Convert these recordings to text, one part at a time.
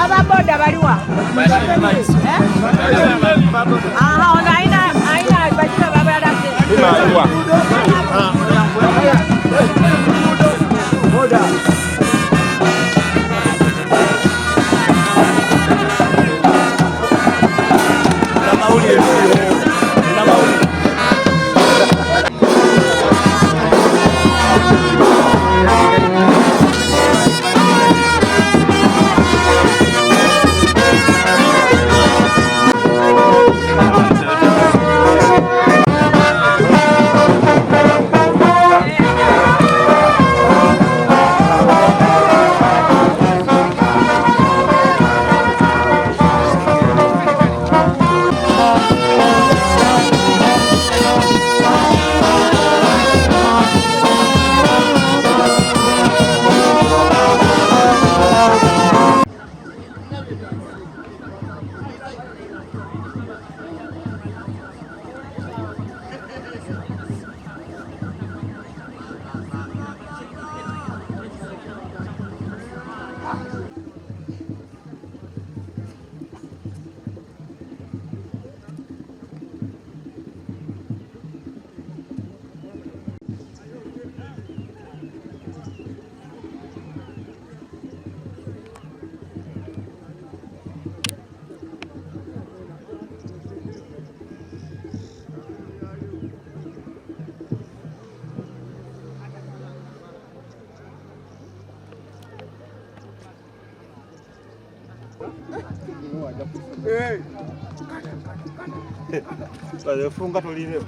Ababoda baliwa? Aha, ono alina alina bakiba babalase. Funga tolire.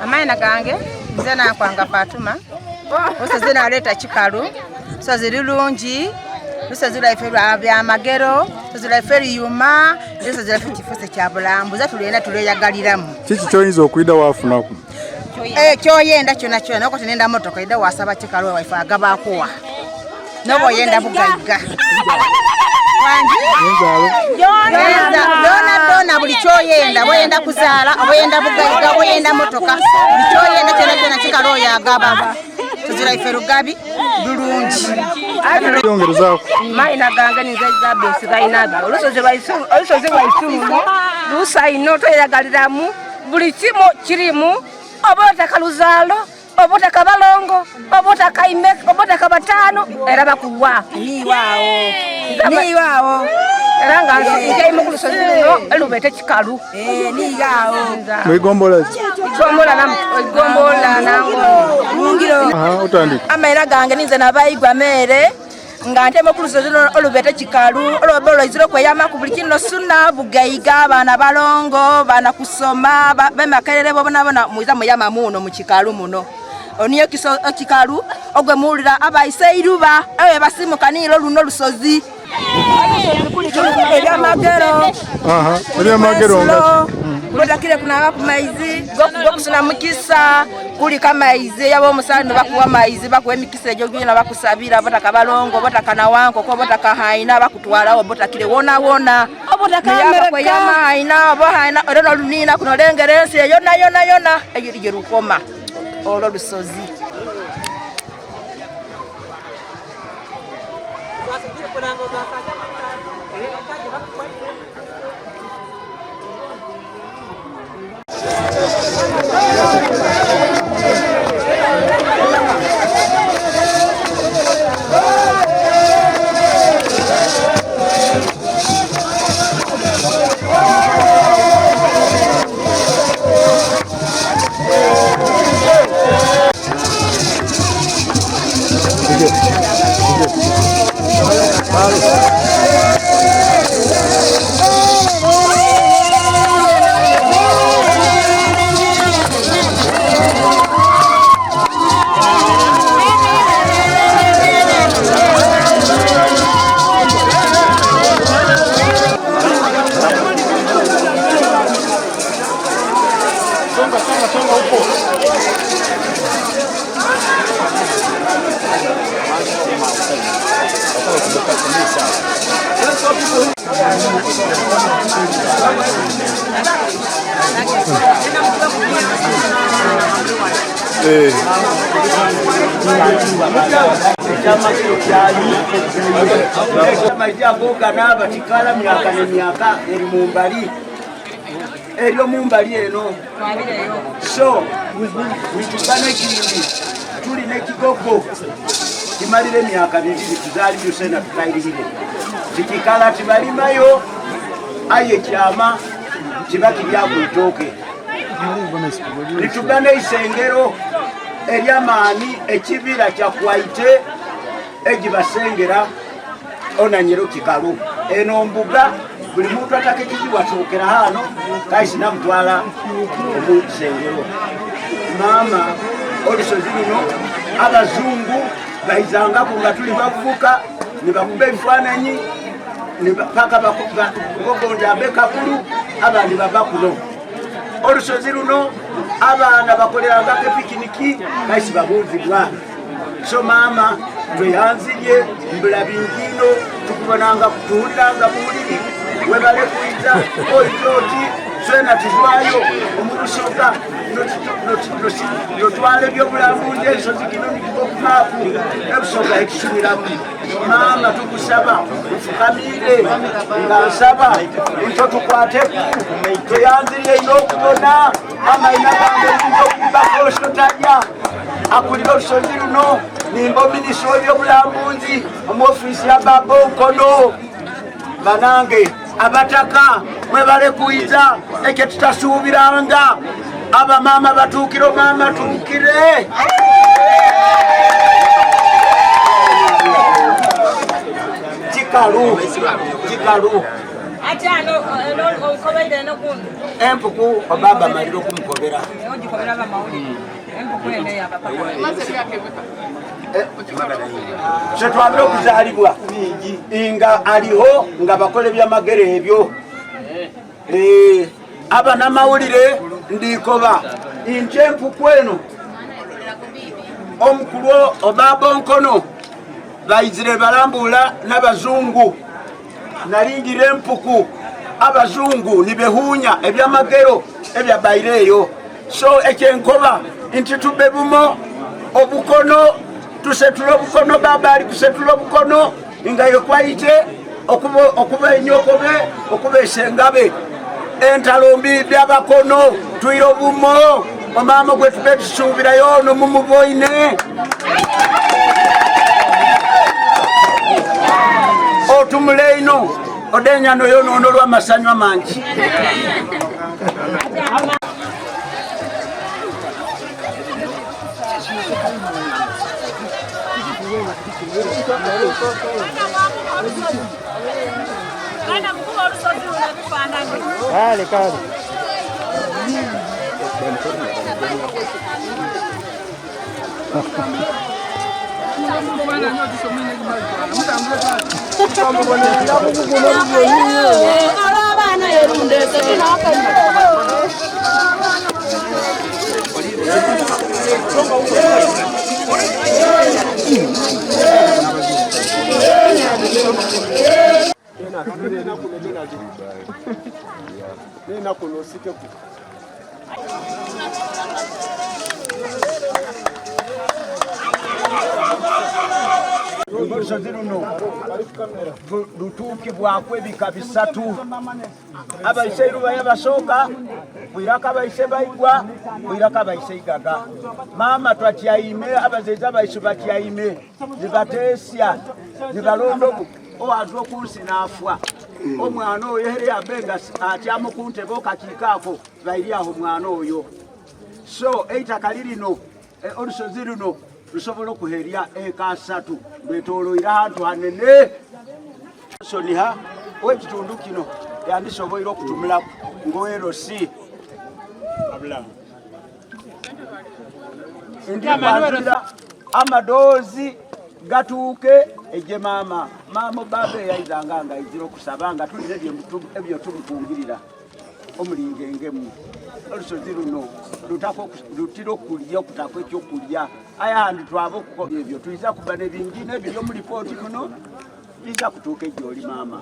Amaina gange nze Nankwanga Fatuma, olusozi naleta kikalu, lusozi lulungi, lusozi lwaife lwa byamagero, lusozi lwaife luyuma, lusozi lwaife kifo kya bulambuzi tulwenda tulweyagaliramu. Kiki kyoyinza okwida wafunaku? Eh, kyoyenda kyona kyona okoti nenda motoka ida wasaba kikalu waife agaba akuwa noba oyenda bugaiga dona dona buli kyoyenda bweyenda kuzaala obweyenda bugaiga obweyenda motoka buli kyoyenda kyona kyona kikala oyo agaba tuzira ife lugabi lulungi. Yongerezaako. Maina gange ninze Elizabeth Gainaga. Olusozi olusozi lwaisu luno lusa ino tweyagaliramu buli kimu kirimu oba otaka luzaalo oba otaka balongo oba otaka imeka oba otaka bataano era bakuwa. Niiwaawo niiwaawo era nga njayimu ku lusozi luno elubete kikalu. Niiwaawo. Mwigombola ki? Igombola nango. Aha, otandika. Amaina gange ninze Nabaigwa Mere nga ntema ku lusozi luno olubete kikalu olwoba olwaizire okweyamaku buli kino suna bugaiga abaana balongo baana kusoma bemakerere bonabona mwiza mweyama muno mu kikalu muno oniyo ekikalu ogwe muwulira abaise eiruba ewe basimuka niilo luno lusozi ebyamagero. Aha, ebyamagero nga Gotakire kunaba ku maizi gokusuna mukisa kuliko amaizi yaba omusana bakuwa amaizi bakuwa emikisa egyo gyona bakusabira botaka balongo botaka nawankoko botaka haina bakutwalawo botakire wona wona bakweyama haina oba haina era nolunina kuno olengera ensi yona yona yona eyo gye lukoma olwo lusozi. Amaizi ago ganaaba tikala myaka nemyaka eri mumbali eryo mumbali eno so wituka nekindi tuli nekigogo kimalire emyaka bibiri tuzalibyusena tukairire tikikala tibalimayo aye kyama kiba kiryakuitooke nituga neisengero eryamaani ekibira kyakwaite egibasengera onanyero kikalu eno mbuga buli muntu ataka ekizibu asookera hano kaisi namutwala omusengero mama. Olusozi luno abazungu baizangaku nga tuli bavubuka nibakuba ebifaananyi paka bagondi abe Kakulu, abandi bava kuno. Olusozi luno abaana bakolerangako epikiniki kaisi babuuzibwa. So maama tweyanzirye mbula bingi ino tukubonanga tuwuliranga buwuliri webale kwiza oiza oti twena tuzwayo omubusoga notwala ebyobulambuzi ensozi gino nigiva okumaapu ebusoga etusubiramu. Maama tukusaba nfukamire nga nsaba nto tukwateku tweyanzirye ino okubona amaina gange nja okubakosotalya akulira olusozi luno nimba minisita w'ebyobulambuzi omu ofiisi ya baba Nkono. Banange abataka mwebale kwiza ekyo tutasuubiranga. Abamaama batuukire, omama tuukire. Kikalu kikalu empuku obaba amalire okumukobera. Kyetwabire okuzaalibwa nga aliho nga bakola ebyamagero ebyo. Abanamawulire ndikoba nti empuku eno omukulu obaba Nkono baizire balambula n'abazungu. Nalingira empuku abazungu nibehunya ebyamagero ebyabaireeyo. So ekyenkoba nti tube bumo obukono tusetule obukono, baba ali kusetula obukono nga yekwaite okuba enyokobe okuba esengabe entalo mbidde abakono twire obumo omama gwe tube tusuubirayo ono mumuboine otumule ino odenyano yonono olw'amasanyu amangi. Kale kale. Olusozi luno lutuukibwaku ebika bisatu. Abaise Irubaya basooka, kwirako abaise Baigwa, kwirako abaise Igaga. Maama twatyaime, abazeezi abaisu batyaime, nibateesya, nibalonda owaza okunsi n'afwa. Omwana oyo here abe nga atyama ku ntebe okakiiko ako bairi aho omwana oyo. So eitaka lirino olusozi luno lusobola okuherya eka asatu lwetoloire ahantu hanene. Soniha owekitundu kino yandisoboire okutumulaku ngoerosi ndikwanjulira amadoozi gatuuke eje maama maama baba eyaizanga nga aizira okusaba nga tulina ebyo tumukungirira omulingengemu. Olusozi luno lutira okulya okutako ekyokulya aye ahandi twaba okukola ebyo tuiza kuba nebingi nebiri omu lipooti muno biza kutuuka ejoli maama.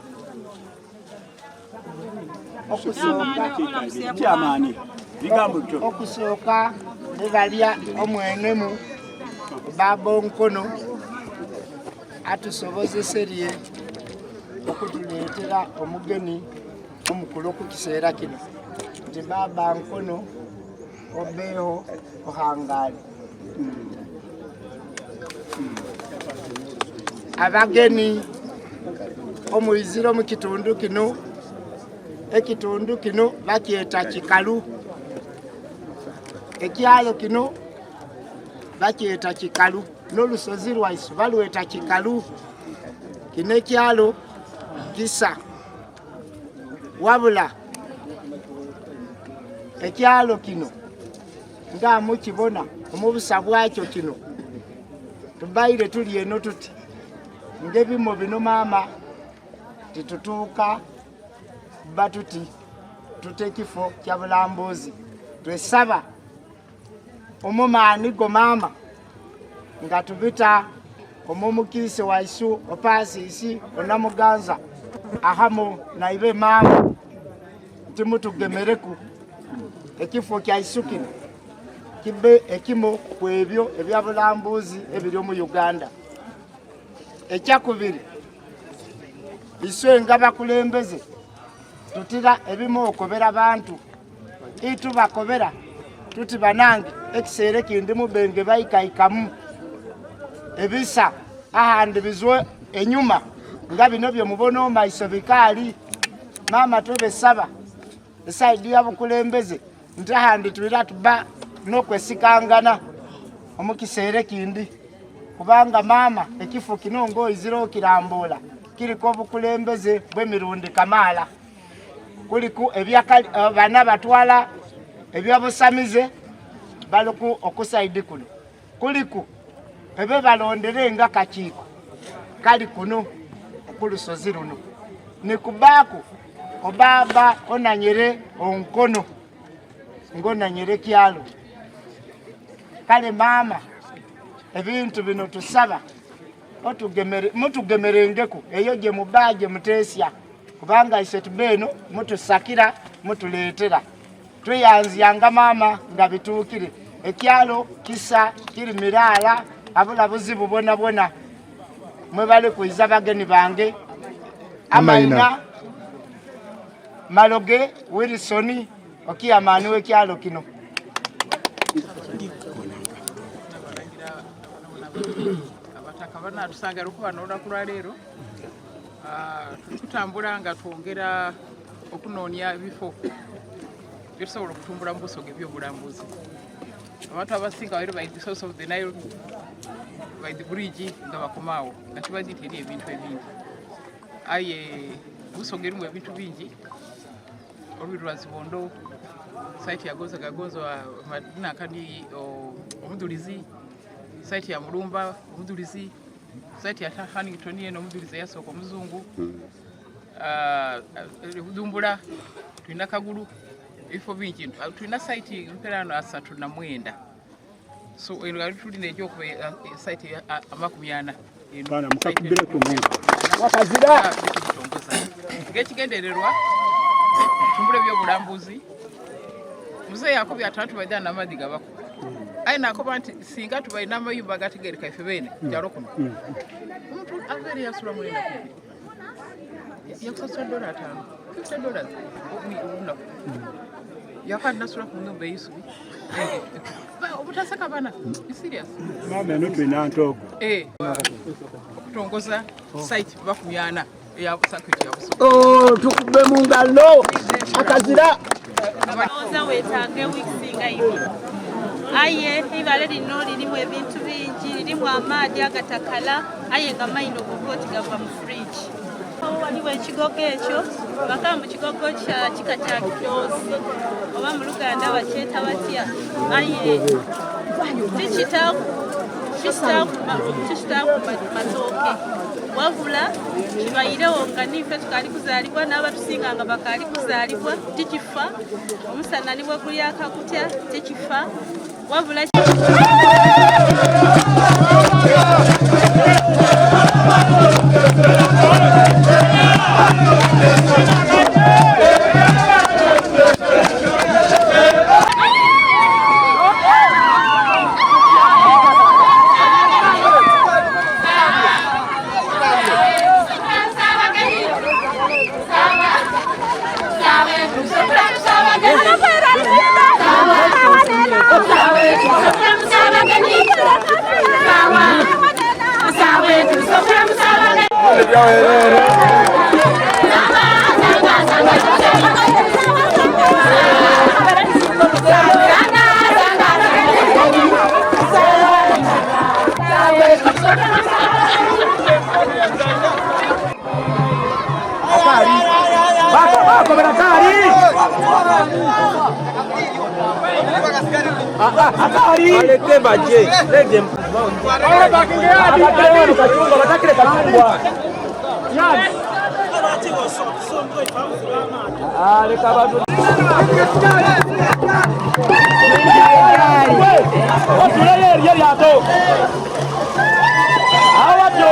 Kyamaani bigambo bityo. Okusooka bubalya omwenemu baba Nkono atusobozeserye okutuleetera omugeni omukulu ku kiseera kino nti baba Nkono obeeho ohangaale. Abageni omwizire omu kitundu kino, ekitundu kino bakyeta Kikalu, ekyalo kino bakyeta Kikalu n'olusozi lwaisu balweta Kikalu. Kino ekyalo kisa wabula ekyalo kino nga mukibona. Omubusa bwakyo kino tubaire tuli eno tuti ngebimo bino maama titutuuka ba tuti tuta ekifo kya bulambuzi twesaba omumaani go maama nga tubita omumukiise waisu opaasisi onamuganza ahamu naibe maama nti mutugemereku ekifo kyaisu kino kibe ekimu ku ebyo ebya bulambuzi ebiri omu Uganda. Ekyakubiri, iswe nga bakulembeze tutira ebimu okobera bantu itubakobera tuti banange ekiseera ekindi mubenge baikaikamu ebisa ahandi bizwe enyuma nga bino byemubona omaiso bikaali maama twebesaba esaidi ya bukulembeze nti ahandi twira tuba n'okwesikangana omu kiseera ekindi kubanga maama ekifo kino ng'oizira okirambula kiriko obukulembeze bw'emirundi kamaala kuliku bana batwala ebyabusamize baliku okusaidi kuno kuliku ebe balondere nga kakiiko kali kuno okulusozi luno nikubaaku obaba onanyere onkono ngonanyere kyalo kale maama ebintu bino tusaba mutugemerengeku eyo gye mubaa gye muteesya kubanga ise tuba eno mutusakira mutuleetera tweyanziyanga maama nga bituukire ekyalo kisa kiri miraala abula buzibu bwona bwona mwebale kwiza bageni bange amaina Maloge Wilson okiyamaani w'ekyalo kino. Abataka banatusangala okuba n'olunaku lwaleero tuli kutambula nga twongera okunoonya ebifo byetusobola okutumbula mu Busoga ebyobulambuzi. Abantu abasinga baire by the source of the Nile by the bridge nga bakomaawo nga tibazi nti eri ebintu ebingi aye Busoga erimu ebintu bingi olwiri lwa Zibondo site ya Gonza Gagonzo nankani omudhulizi site ya Mulumba omudhulizi site ya Hannington eno omudhulizi eyasooka omuzungu Budumbula tulina Kagulu ebifo bingi tulina site mperaano 39 so eno tulina egyokuba site 40 Wakazira ng'ekigendererwa tumbula ebyobulambuzi muzeeyi akobye ati abantu baija n'amaadhi gabako aye nakoba nti singa tubaire n'amayumba agategereka ife beene kyalo kuno omuntu abeere yasula mwenda kumpi yakusasula $5 $50 olunaku yakati nasula ku nyumba eyisubi obutaseka bana serious mama eno tulina ntoogo okutongoza site 40 eya circuit ya Busoga. Oh, tukube mu ngalo akazira Oza weetaaga ewiiki nga ibiri aye eibale lino lirimu ebintu bingi lirimu amaadhi agatakala aye nga maino gova oti gava mu fridge. Waliwo ekigogo ekyo baka mu kigogo kya kika kya kidoozi oba mu Luganda bakyeta batya aye tikitaaku matooke wabula kibayirewo nga nife tukaali kuzaalibwa n'abatusinga nga bakaali kuzaalibwa tikifa omusana ni bwe gulyaka gutya tikifa wabula Bako, bako, Barakari! Baleke baje. Let them. Kachungwa, batakire kachungwa. Leka abantu. Otuleyo eryo eryato. Awatyo.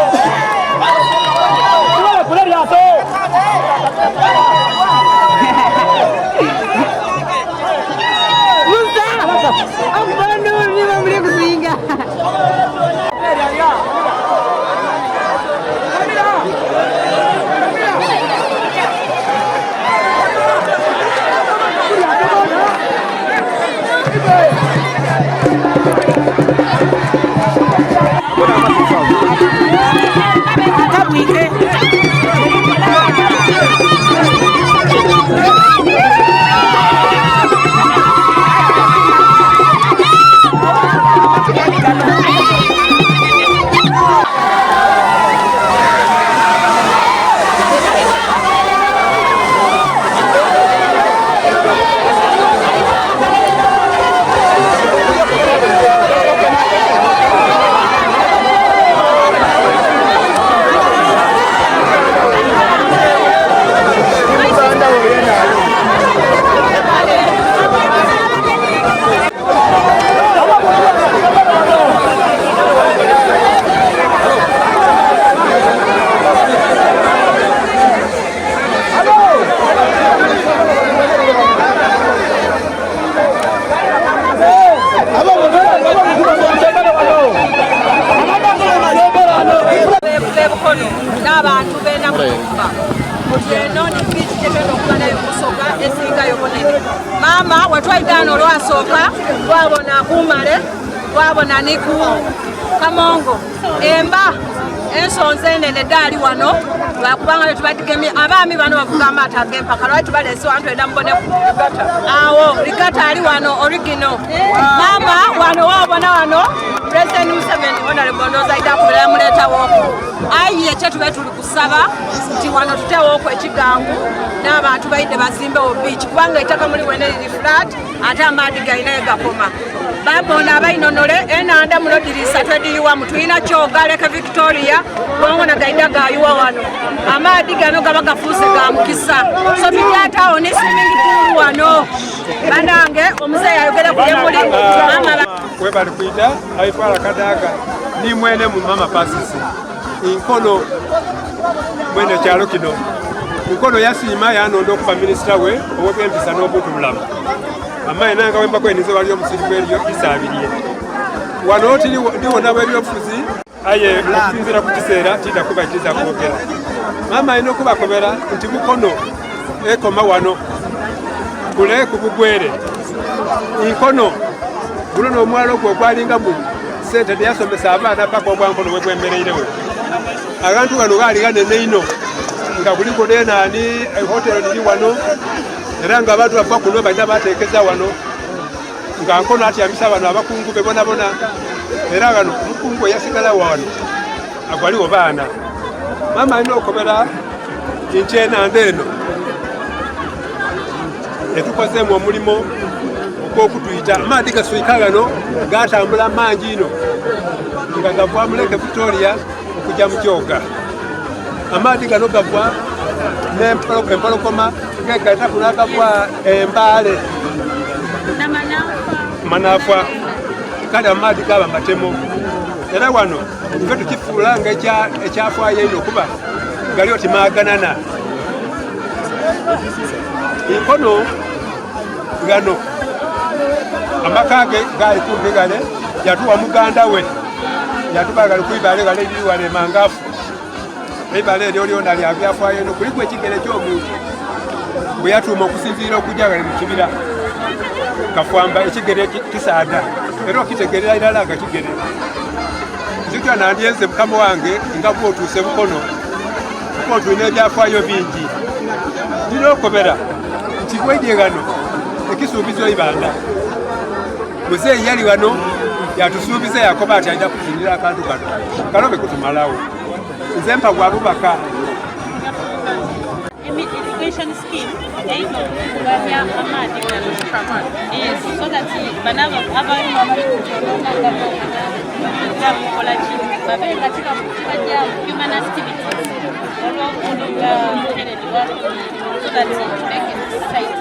Tubale kule eryato. Musa, amubona niba muri kuzinga. Bukono n'abantu b'enakutuka eno ni biiki gyetwenda okuba nayo musoga esingayo bunene. Maama wetwaidano olwasooka twabona kumale, twabona ni ku Kamongo emba ensonzi enene daali wano lwakubanga tubadigemye abaami bano bavuga amaato ag'empaka lwaki tubaleese wano twenda mubone awo rigata ali wano origino maama wano wabona wano President Museveni honorable ndowooza aida kubeera yamuleetawo aye kyetube tuli kusaba nti wano tuteewo ekigangu n'abantu baidde bazimbewo beach kubanga ettaka muli wene liri flat ate amaadi galinayo gakoma babona abainonole enanda muno dirisa twediyiwamu tulina kyoga leke Victoria gongona gaida gayuwa wano amaadi gano gaba gafuuse ga mukisa so tugyataawo ne swimming pool wano banange omuzeeyi ayogere ku yemuli mama webali kwida aitwala kadaga ni mwene mu mama pasisi inkono mwene kyalo kino nkono yasiima yanonda okuba minisita we ow'ebyempisa n'obuntu bulamu amaye nanga wembako enize wali omusiri gweriyo isabiriye wano ndiwona bwebyobufuzi aye okusinziira ku kiseera tidda kubaikiriza kwogera maama alina okubakobera nti Mukono ekoma wano kule ku bugwere nkono guno n'omwalo ogwo ogwalinga mu sente deyasomesa abaana paka obwankono bwe bwemereirewo abantu gano gaali ganene ino nga kuliko nenani hotelo liri wano era nga abantu bava kuno balina bateekeza wano nga nkono atyamisa bano abakungu be bonabona era gano omukungu eyasigalawo wano agwaliwo baana maama alina okobera nti enanda eno etukozeemu omulimu ogw'okutuyita amaadhi gaswika gano gatambula mangi ino nga gava mu Lake Victoria okujja mu Kyoga. Amaadhi gano gava n'empologoma gegaita kuno agava Embaale Manafwa kale amaadhi gaba matemo era wano ife tukifuula nga ekyafaayo einho kuba gali oti maaganana. Nkono gano amaka ge gali kumpi gale yatuwa muganda we yatuba gali kwibale gale liri wale mangafu eibale eryo lyona lya byafaayo eno kuliku ekigere ky'omuntu bwe yatuuma okusinziira okujja gale mu kibira kafwamba ekigere kisaada era okitegerera irala nga kigere nzijukira nandyenze mukama wange nga bwotuuse Bukono kuba tulina ebyafaayo bingi ndina okobera nti bweje ghano ekisuubizo ibanda muzeeyi yali wano yatusuubiza yakoba ati aja kuzinira akantu kano kalobe kutumalawo nze mpa gwa bubaka. Irrigation scheme erina okukubanya amaadhi gano. Yes, so that bano abalimu abali kukyonona nga nga mukola ki babe nga tibajja human activities olw'obundi nga Kennedy bwatumye so that to make it site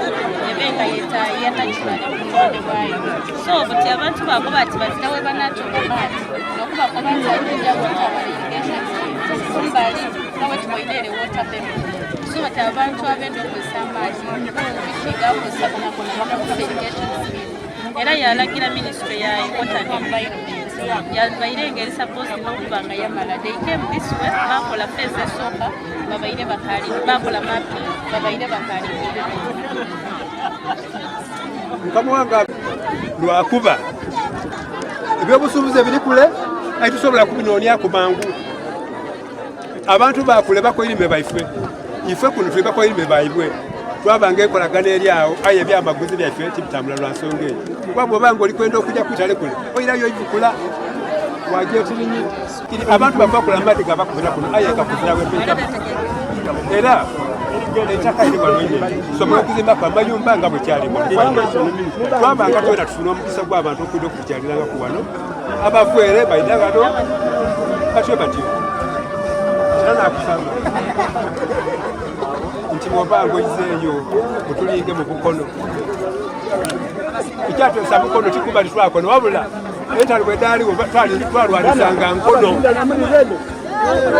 ebe nga yeta ya natural obutonde bwayo. So buti abantu bakoba ati bazira we banatuuka maadhi n'okubakoba nti alija water irrigation scheme kumbali nga bwe tuboine water table. So that abantu abenda okukozesa amaazi gakozesa bakozesa irrigation scheme. Era yalagira ministry ya water and environment yabaire engeri supposed n'okuba nga yamala. They came this way bakola phase esooka babaire bakali bakola mapping babaire bakali. Mukama wange lwakuba ebyobusuubuzi ebiri kule aye tusobola kubinoonyaku mangu. Abantu bakule bakoirime baife, ife kuno tuli bakoirime baibwe. Twabanga enkolagana eri awo, aye ebyamaguzi byaife tibitambula lwa nsonga eyo. Kuba bw'oba nga oli kwenda okuja kwitale kule, oirayo oivukula waja etirinyi. Abantu bava kula amaadhi gabakubira kuno, aye gakuzirawo empitamu. Era ettaka liri wano nyini, tusobola okuzimbaku amayumba nga bwe kyali wano. Twabanga twena tufuna omukisa gw'abantu okwidha okutukyalirangaku wano. Abafwere baidha ghano batyo batyo. Era nakusaba nti bw'oba nga oizeeyo mutulinge mu Bukono. Ekyatuusa Bukono tikuba titwakono wabula entalo bwe dhaaliwo twalwanisanga nkono.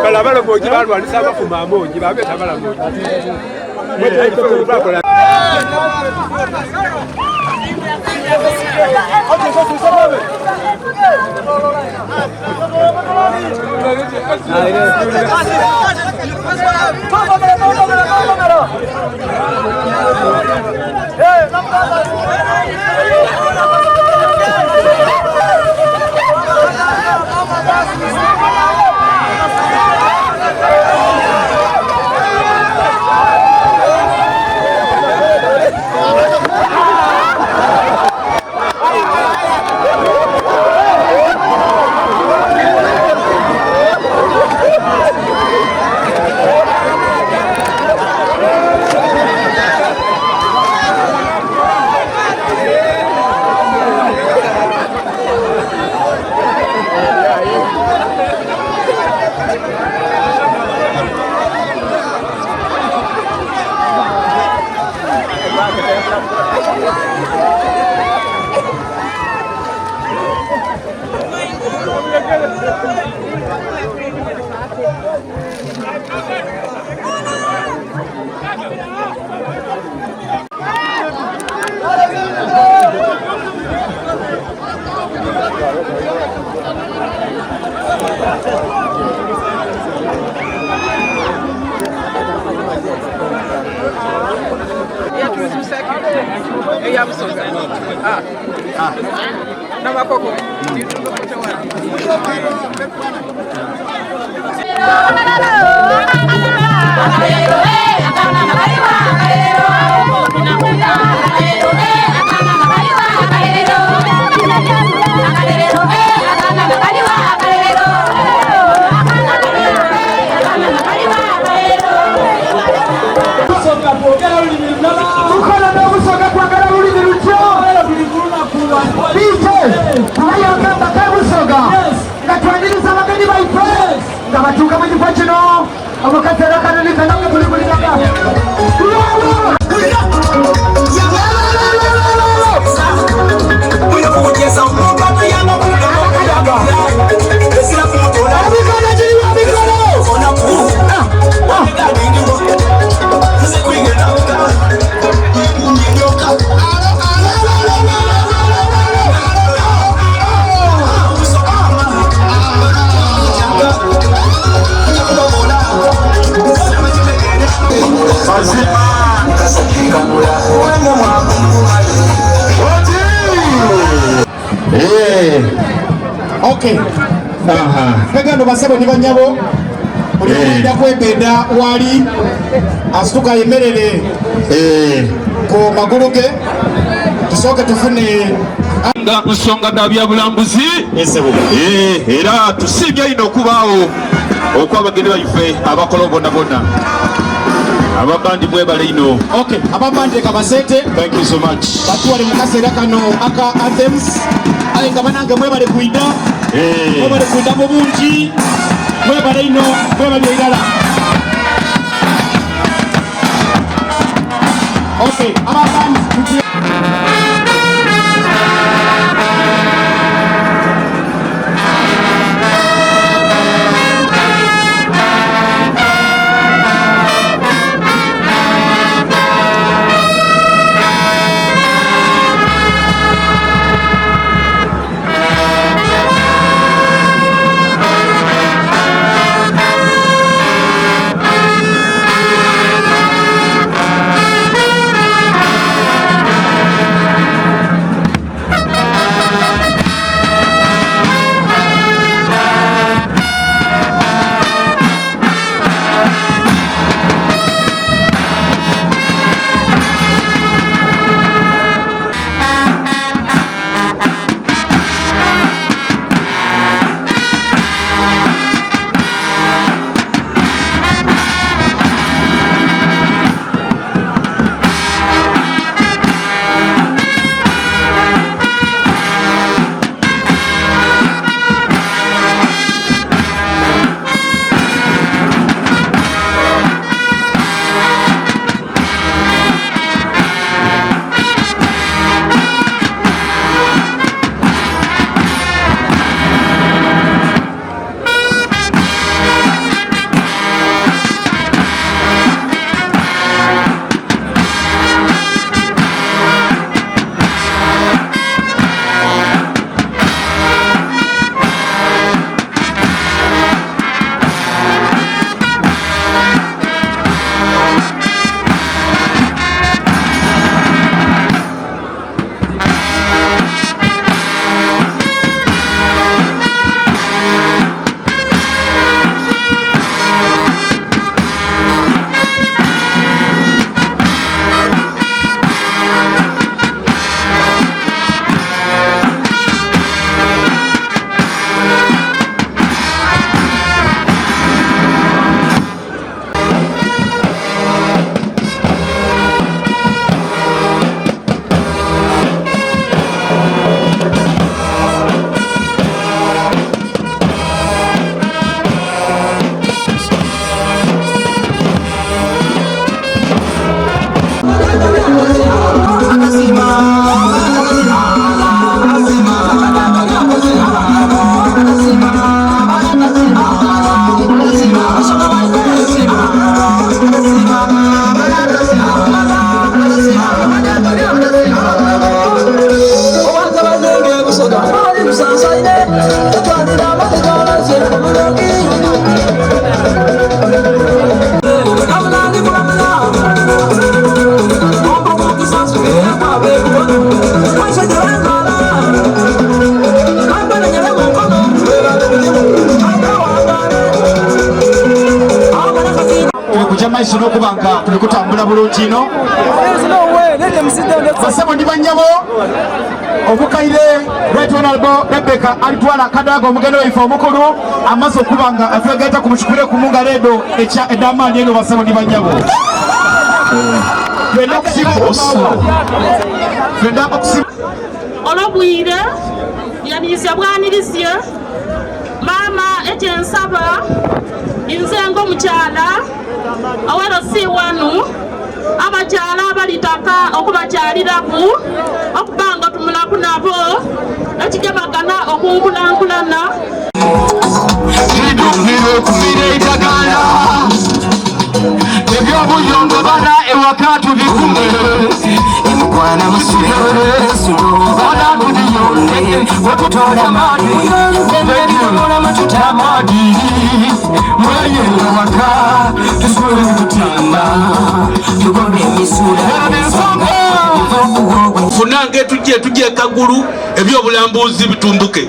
Bala abalamogi balwanisa abafuma amogi babeeta balamogi. Twakola Eya Busoga. Namakoko. Bukono n'Obusoga kwagala lulimi lutyo biite kubayagamba kebusoga nga twaniriza abagenyi baife nga batuuka mu kifo kino omukazi era kanoni kanonge buli bulinaga Emikono giriwa emikono? Okay. Begando basebo ni banyabo buli ogenda kwebeda wali asituka yemerere ku magulu ge tusooke tufune nga nsonga dha byabulambuzi era tusiimye ino okubaawo okw'abageni baife abakola bonabona. Ababandi mwebale inho. Okay, ababandi leka baseete. Thank you so much. Batuwale mu kaseera kano aka anthems. Aye nga banange mwebale kwidha. Eh. Mwebale kwidha mu bungi. Mwebale inho, mwebale irala. Okay, ababandi tujje. Tuli kuja maiso n'okuba nga tuli kutambula bulungi inho. Basebo ndi banyabo omukaire Right Honorable Rebecca Alitwala Kadaga omugendo waife omukulu amaze okuba nga atwegaita ku mukikubire ku mungalo edho ekya edh'amaani eno basebo ndi banyabo. Twenda okusiima twenda okusiima Olw'obwire yaniriza bwanirizie maama ekyensaba nze ng'omukyala owero si wanu abakyala abalitaka okubakyaliraku okuba nga tumulaku nabo ekigemagana okunkulankulana. Kidukire okumira eddagala ebyobuyongo bana ewaka tubikume emukwana musule bana tubiyonde wetutola maadi matuta maadi mweyenda waka tusule mututamba tugobe emisula Funange tujje tujje Kagulu ebyobulambuzi bitumbuke.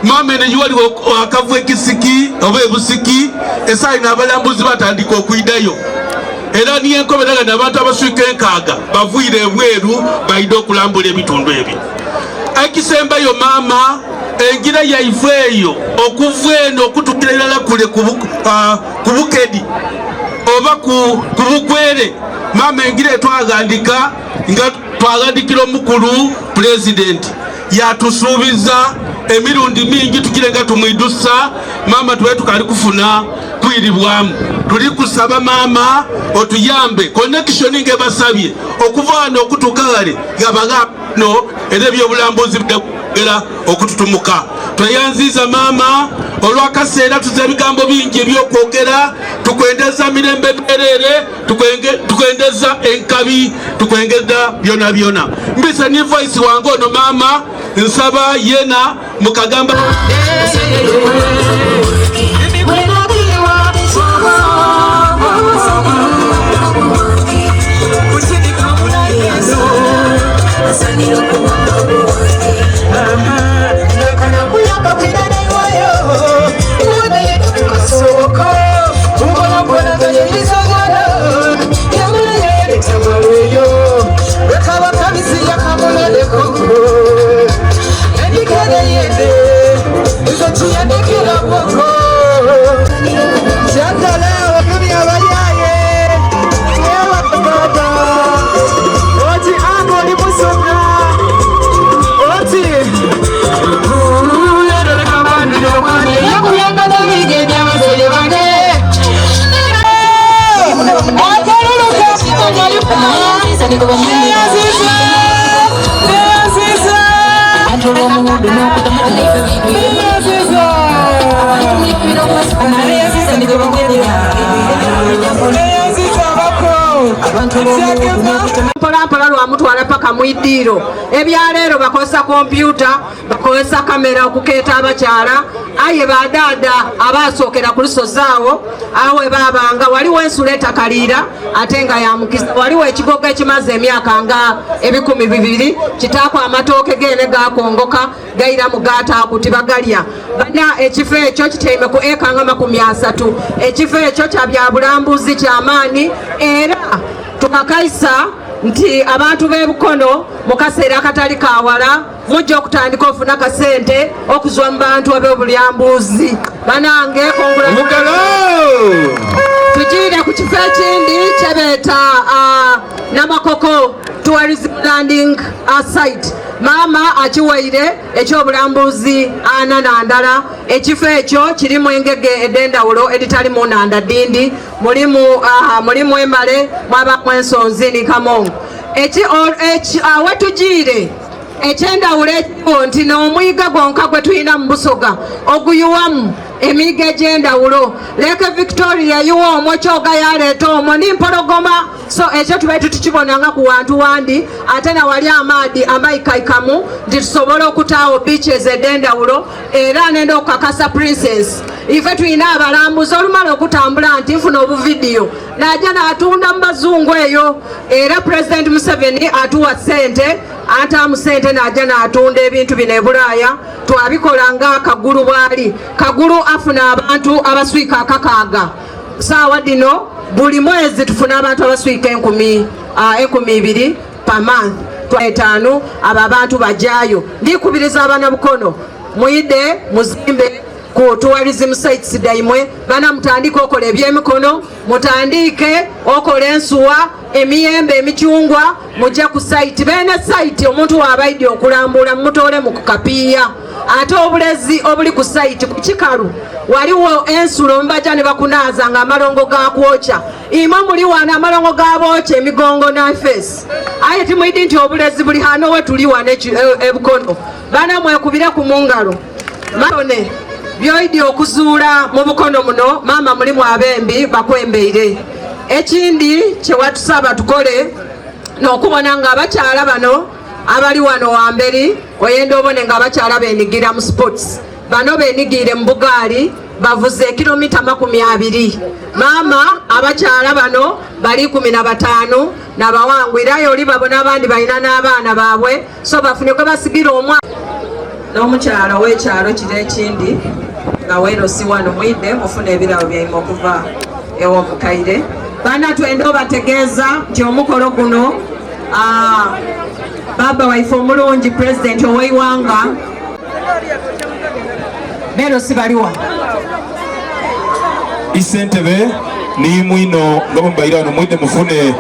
Maama eno yiwaliwo akavu ekisiki oba ebusiki esawa ino abalambuzi batandika okwidayo era niyo enkobera gano abantu abaswika enkaaga bavwire ebweru baide okulambula ebitundu ebyo. Ekisembayo maama engira yaife eyo okuva eno okutukira irala kule ku Bukedi. Oba ku Bugwere maama engira etwaghandika nga twaghandikira omukulu Pulezidenti yatusuubiza emirundi mingi tugire nga tumwidusa maama tube tukali kufuna kwiribwamu. Tuli kusaba maama otuyambe connection nga ebasabye okuva wano okutuuka ghale ghabagha no era ebyobulambuzi bidagera okututumuka. Tweyanziiza maama olwakaseera tuze ebigambo bingi ebyokwogera. Tukwendeza mirembe myereere, tukwendeza enkabi, tukwengeza byona byona. Mbise ni voice wange ono maama, nsaba yena mukagamba. Mpolampola lwamutwala paka mwiddiiro. Ebyaleero bakozesa kompyuta, bakozesa kamera okukeeta abakyala, aye badaada abasookera ku lusozi awo awo webabanga waliwo ensula etakaliira ate nga ya mukisa. Waliwo ekigogo ekimaze emyaka nga 2000 kitaako amatooke geene gakongoka gairamu gaataaku tibagalya. Bana ekifo ekyo kityaime ku eka nga 30. Ekifo ekyo kya byabulambuzi kyamaani era tukakaisa nti abantu b'e Bukono mu kaseera akatali kawala mujja okutandika ofuna kasente okuzwa mu bantu ab'obulyambuzi. Banange kongula tugiire ku kifo ekindi kyebeeta Namakoko Tourism Landing Site. Maama akiwaire ekyobulambuzi ana na ndala. Ekifo ekyo kirimu engege ed'endawulo editali mu nanda dindi, mulimu emale, mwabamu ensonzi ni kamongo. Awetugiire ekyendawulo ekiriwo nti n'omwiga gwonka gwe tulina mu Busoga oguyuwamu emiiga egy'endawulo. Lake Victoria eyiwa omwo, Kyoga yaleeta omwo ni mpologoma. So ekyo tubaire tutukibonanga ku wantu wandi, ate na wali amaadhi amaikaikamu nti tusobole okutaawo beaches ed'endawulo. Era nenda okukakasa Princess, ife tulina abalambuzi olumala okutambula nti nfuna obuvidiyo naja natunda mu bazungu eyo. Era President Museveni atuwa sente, ataamu sente naja natunda ebintu bino e Bulaaya. Twabikola nga Kagulu bwali. Kagulu afuna abantu abaswika akakaaga saawa dino. Buli mwezi tufuna abantu abaswika 2000 per month, 5 abo abantu bajayo. Ndikubiriza abana Bukono mwide muzimbe ku tourism sites daimwe. Bana mutandike okola ebyemikono, mutandike okola ensuwa, emiyembe, emicyungwa, mujje ku site. Bene site omuntu wabaidi okulambula mutole mu kukapiya. Ate obulezi obuli ku site ku kikalu waliwo ensulo mbaja ne bakunaaza nga amalongo ga kwokya. Imwe muli wano amalongo ga bookya emigongo na face, aye timwidi nti obulezi buli hano we tuli wano e Bukono. Bana mwekubire ku mungalo matone byoidi okuzuula mu Bukono muno. Maama mulimu abembi bakwembeire. Ekindi kyewatusaba tukole n'okubona nga abakyala bano abali wano wamberi, oyenda obone nga abakyala benigira mu sports. Bano benigiire mu bugaali, bavuze kilomita 20. Maama abakyala bano bali 15 nabawangwirayo oli babona abandi balina n'abaana baabwe, so bafune kwe basigira omwana n'omukyala w'ekyalo kiri ekindi nga weerosi wano. Mwidde mufune ebirabo byaimwe okuva ew'omukaire. Bana twenda obategeeza nti omukolo guno, baba waife omulungi pulezidenti ow'eiwanga beerosi baliwa Isentebe. Ni mwino nga bwe mubaire wano mwidhe mufune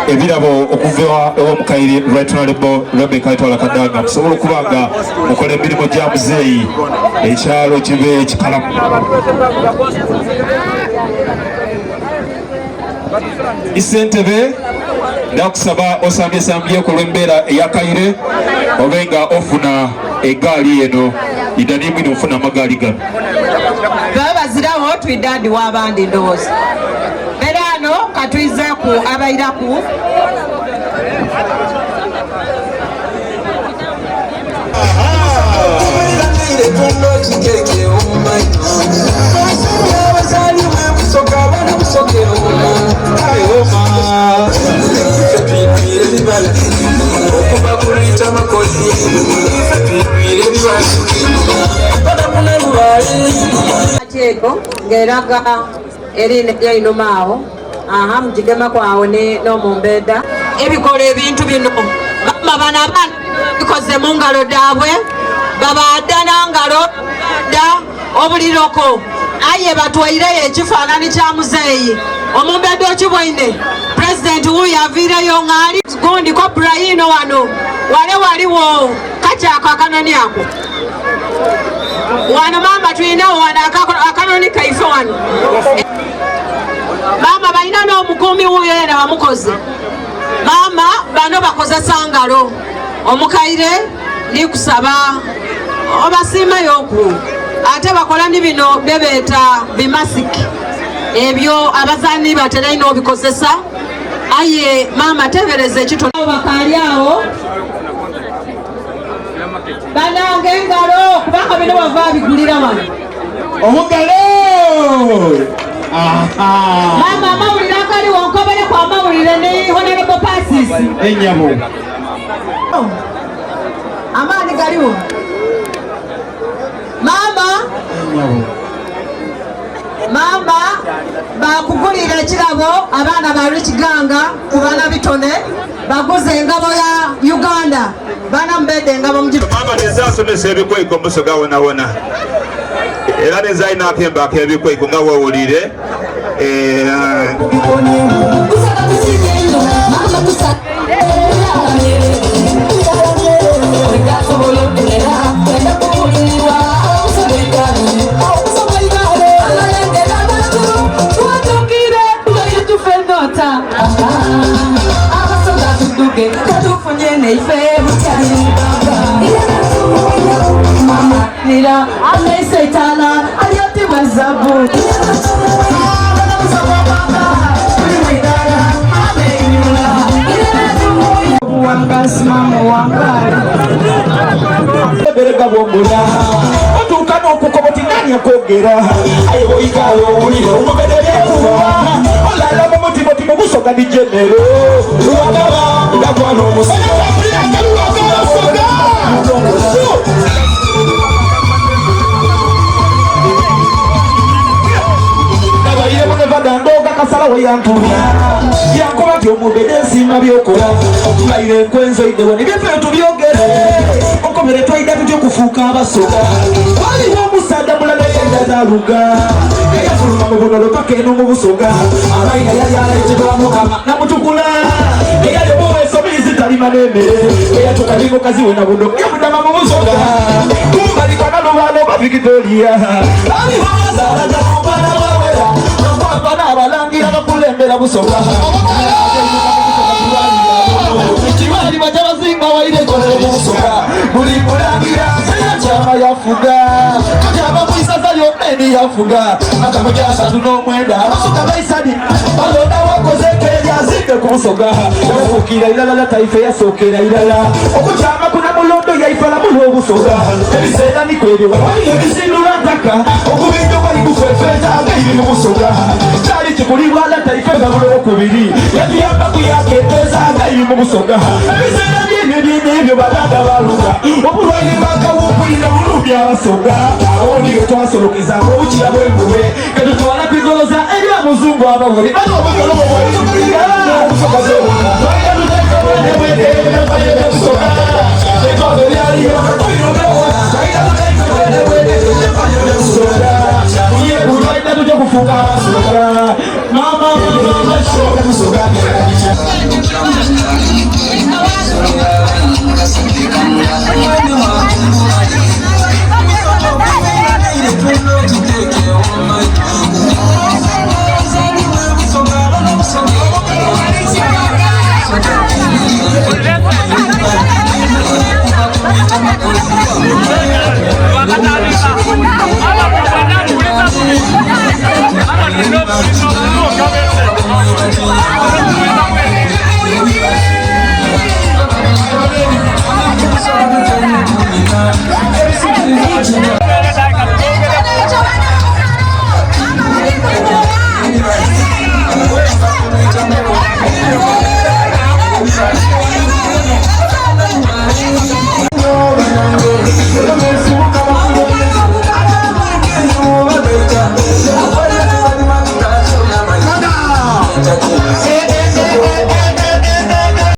ebirabo okuva ew'omukaire Right Honorable Rebecca Alitwala Kadaga musobole okuba nga mukola emirimu gya muzeeyi ekyalo kibe kikalamu. Isentebe ndakusaba osambyesambyeku olw'embeera eyakaire obe nga ofuna egaali eno ida ni mwino ofuna amagaali gano. Baba bazirawo twidadi w'abandi ndowooza era ano katwizeeku abairaku. Kyeko ng'eraga eriina eryainuma awo aha mugigemaku awo n'omumbeda ebikola ebintu bino mama bano abaana bikoze mu ngalo dhaabwe babaada na ngalo da obuliroko aye batwaireyo ekifaanani kya muzeeyi omumbeda okibwaine pulezidenti wuuyo aviireyo ng'ali gundi kobrayino wano wale waliwo kakyako akanoni ako wano mama tulinawo wano akanoni kaife wano mama balina n'omukuumi wuuyo yena bamukoze mama bano bakozesa ngalo omukaire ndikusaba obasiimayoku ate bakola ni bino byebeeta bimasiki ebyo abazaani batera ino obikozesa aye mama tebereza ekitono bakaali awo banange engalo kubanga bino bava bigulira wano. Omugalo! Mama amawulire agaliwo nkobereko amawulire ne Honorable Persis. Enyabo. Amaani galiwo. Mama. Enyabo. Mama bakugulira ekirabo abaana ba Rich Ganga ku bana bitone baguze engabo ya Uganda bana mbede engabo mu Mama nze asomesa ebikweko musoga wonawona era nze alina akemba ak'ebikweko nga wowulire. Berega bwogula otuuka n'okukoba oti nani akwogera aye bwoyigaawo owulire omugede byekuba olala mu mutima oti mubusoga ni genero lwagaba gakwana omusoga. Nabaire munevada ndoga kasalawo yantumya yankuba nti omubede nsiima byokola baire nkwenzoidewo nibyefe tubyogere okomere twaida tutya okufuuka abasoga waliwo omusaadha mulala yendazaluga eyafuluma mu bunolo paka eno mu busoga abaina yali alayitibwa mukama namutukula eyali omuweeso mizi talima n'emmere eyatuka ni mukazi we nabuno yamudama mu busoga kumbali kwa nalubalo ba Victoria aliwo abalangira bakulembera busoga kibaali baja bazinga waire busoga buli mulangira kyama yafuga kyama mwisaza lyonna eni yafuga akamo kyasatu n'omwenda abasoga baisani balonda wakoze eryazimbe ku busoga yafuukira irala taife yasookera irala okukyama kuna mulondo yaifalamula obusoga ebiseera nikwebyo waliyo ebizindula ntaka okubinja bali kufefeeta agairi mu busoga kyali kikulibwa taife gabula okubiri yatuyamba kuyaketeza agairi mu busoga ebiseera byebyo byebyo baganda baluga obulwaire bwakawumpulira bulumi abasoga awo niyo twasolokeza obukira bwembube ketutwala kwigoloza eri amuzungu abawere.